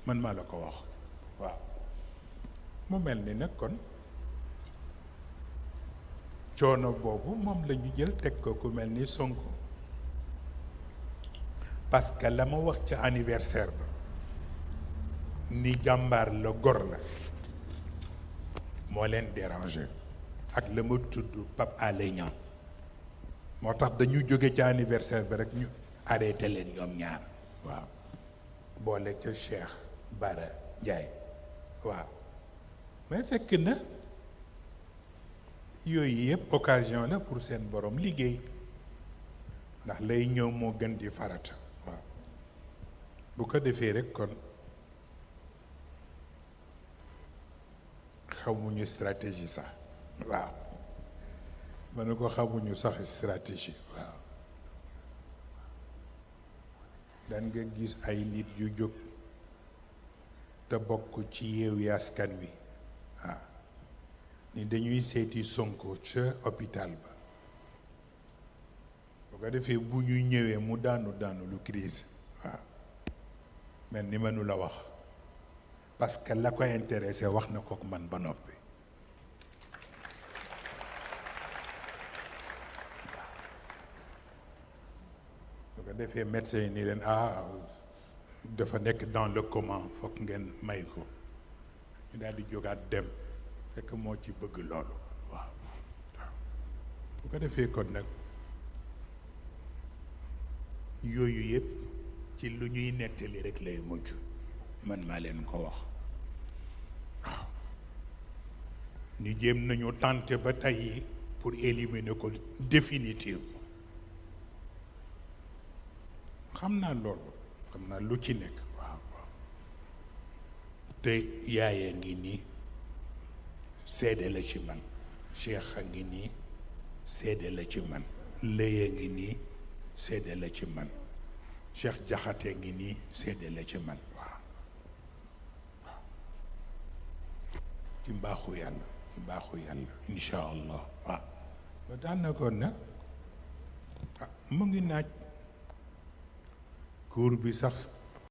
man maa la ko wax waaw mu mel ni nag kon coono boobu moom la ñu jël teg ko ku mel ni Sonko parce que la ma wax ca anniversaire ba ni jàmbaar la gor la moo leen dérangé ak la ma tudd Pape Alé Niang moo tax dañu jóge ca anniversaire ba rek ñu arrêté leen ñoom ñaar waaw boole ca Cheikh Bara Ndiaye waaw mais fekk na yooyu yëpp occasion la pour seen borom liggéey ndax lay ñëw moo gën di farata waaw bu ko defee rek kon xamuñu stratégie sax waaw ma ne ko xamuñu sax stratégie waaw daan nga gis ay nit yu jóg te bokk ci Yewwi Askan Wi waaw ni dañuy seeti Sonko ca hôpital ba bu ko defee bu ñuy ñëwee mu daanu lu crise waaw mel ni mënu la wax parce que la ko intéressé wax na ko man ba noppi bu ko defee médecin yi ni leen dafa nekk dans le coma foog ngeen may ko ñu daal di jógaat dem fekk moo ci bëgg loolu waaw bu ko defee kon nag yooyu yëpp ci lu ñuy nettali rek lay mujj man maa leen ko wax waaw ñu jéem nañu tenter ba tey pour éliminer ko définitivement xam naa loolu xam naa lu ci nekk waaw te yaaya ngi nii seede la ci man Cheikh a ngi nii seede la ci man Leye ngi nii seede la ci man Cheikh Jaxate ngi nii seede la ci man waaw ci mbaaxu yàlla insha allah waaw ba daanaka nag mu ngi naaj cour bi sax